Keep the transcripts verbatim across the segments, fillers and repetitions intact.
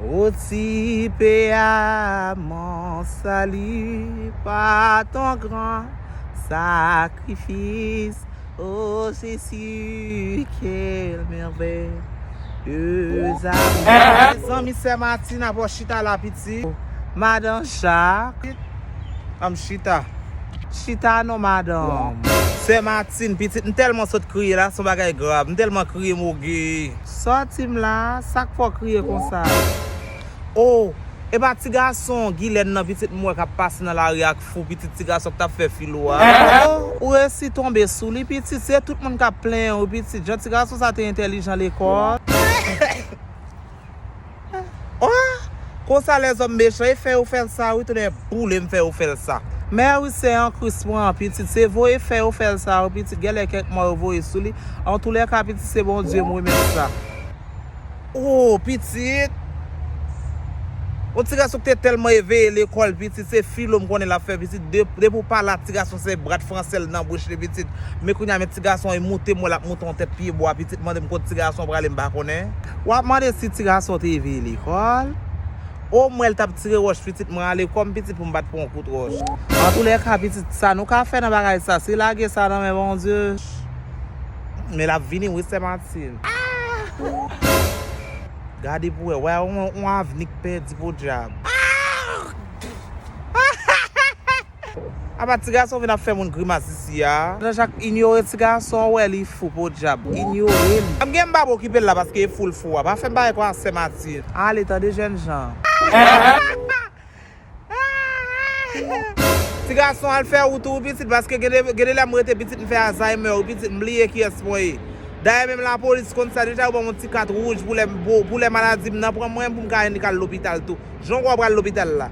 Ô ti père, mon salut par ton grand sacrifice. Oh Jésus, quelle merveilleuse amour. Mezanmi, sè Martine ap chita la, pitit. Madan Jak. Ann chita. Chita non, madanm. Sè Martine, pitit, m tèlman sot kriye la, se yon bagay grav. M tèlman kriye, moge. Sòti m la, sa k fè w kriye konsa? Oh, epa ti gason Gilèn nan, pitit, m wè k ap pase nan lari ak fou, pitit, ti gason k t ap fè filo a. Oh, ou resi tonbe sou li, pitit, se tout moun k ap plenyen w, pitit. Jan ti gason sa te entèlijan lekòl. Oh, konsa lèzòm mechan, e fè yo fè l sa wi, tounen boule m fè yo fè l sa. Mèsi an Kris pran pitit, se voye fè yo fè l sa wi, pitit, genlè kèk mò yo voye sou li. Antoulèka, pitit, se Bondye m remèt sa. Oh, pitit. Yon ti gason ki te tèlman eveye lekòl, pitit, se filo m konnen l ap fè, pitit. De, depi w pale a ti gason, se brat franse l nan bouch li, pitit. Men kounye a, men ti gason e moute m wè l ap moute yon tèt pye bwa, pitit, mande m kot ti gason prale, m pa konnen. W ap mande si ti gason te eveye lekòl? O, m wè l t ap tire wòch, pitit, m rale kò m, pitit, pou m bat pou yon kout wòch. Antoulèka, pitit, sa nou ka fè nan bagay sa, se lage sa nan men Bondye. Men l ap vini wi, sè Martine. Gade pou wè, wè yon, yon avni k pèdi podyab. Apa ti gason vin ap fè moun grimas isi a? Madan Jak inyore ti gason, wè li fou podyab, inyore li. M gen m pa pou okipe l la paske e fou l fou a. Pa fè m bagay konsa sè Martine. Ale tande jènjan. Ti gason al fè wout ou pitit, paske gen de, gen de lè m rete pitit m fè Alzheimer wi pitit, m bliye kiyès mwen ye. Dayè menm lapolis konn sa deja, yo ban m yon ti kat wouj pou lè m, pou, pou lè maladi m nan pran mwen, pou m ka annik al lopital tou. Jan w wè w pral lopital la.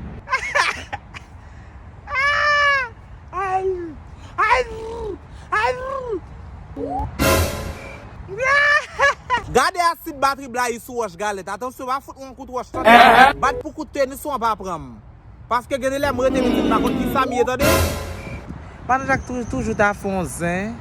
Gade asid batri blayi sou wòch galèt. Atansyon, pa fout mwen yon kout wòch tande. Bat pou kout tenis ou an pa pran m. Paske gen de lè m rete pitit m pa konn kisa m ye tande. Madan Jak tou, toujou ta fè yon zen.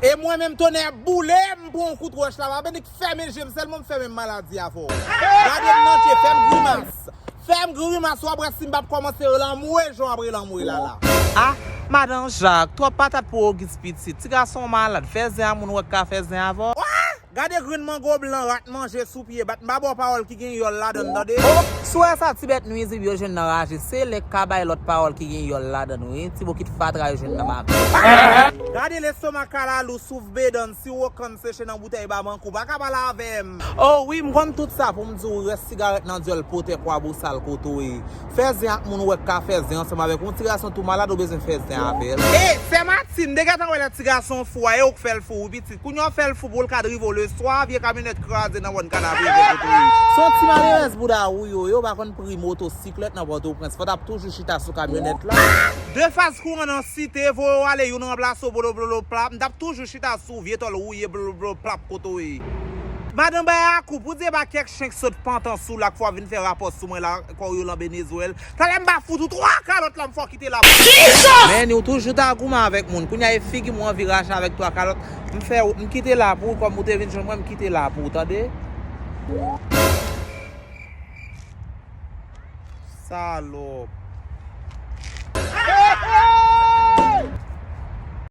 E mwen menm tonnè boule m pran yon kout wòch la, m ap annik fèmen je m sèlman m fèmen maladi a fò. Gade m nan je, fè m grimas. Fè m grimas, w ap wè si m p ap kòmanse rele anmwe jan w ap rele anmwe la la. Ah, madan Jak, twòp patat pou Ogis pitit. Ti gason malad, fè zen a moun wè k ka fè zen avè w. Gade grenn mango blan rat manje sou pye bat, m pa ba w pawòl ki gen yòl ladann tande. Oh, si w wè sa ti bèt nwizib yo jwenn nan raje, se lè k ka bay lòt pawòl ki gen yòl ladann wi, ti bokit fatra yo jwenn nan makak. Gade lestomak kalalou, souf bedann, siwo kann seche nan boutèy ba mankou, pa ka pale avè m. Oh wi, m konn tout sa pou m di w rès sigarèt nan dyòl potè kwa bosal kote w ye. Fè zen ak moun ou wè k ka fè zen ansanm avèk yon ti gason tou malad ou bezwen fè zen avè l. Ey, sè Martine, m te gentan wè lè ti gason fou a, e ou k fè l fou wi pitit. Kounye a w fè l fou pou l ka drive w leswa, vye kamyonèt kraze nan wòn Kanapevè kote w ye. Se yon ti malerèz bouda ou yo, yo pa konn pri motosiklèt nan Pòtoprens. Fò w t ap toujou chita sou kamyonèt la. De faz kouran nan Site, voye w ale, youn ranplase w, blo, blo, blo, plap. M t ap toujou chita sou vye tòl wouye, blo, blo, plap, kote w ye. Madan Bayakou, pou di e pa kèk chen k sot pantan sou la k fè w vin fè rapò sou mwen la, kò w yo lan Benezwèl. Talè m ba fout ou twa kalòt la, m fè w kite la. Men ou toujou ta goumen avèk moun. Kounye a e figi m ou anvi rache avèk twa kalòt. M fè ou, m kite la pou ou, kòm ou te vin jwenn mwen, m kite la pou ou, tande? Salòp.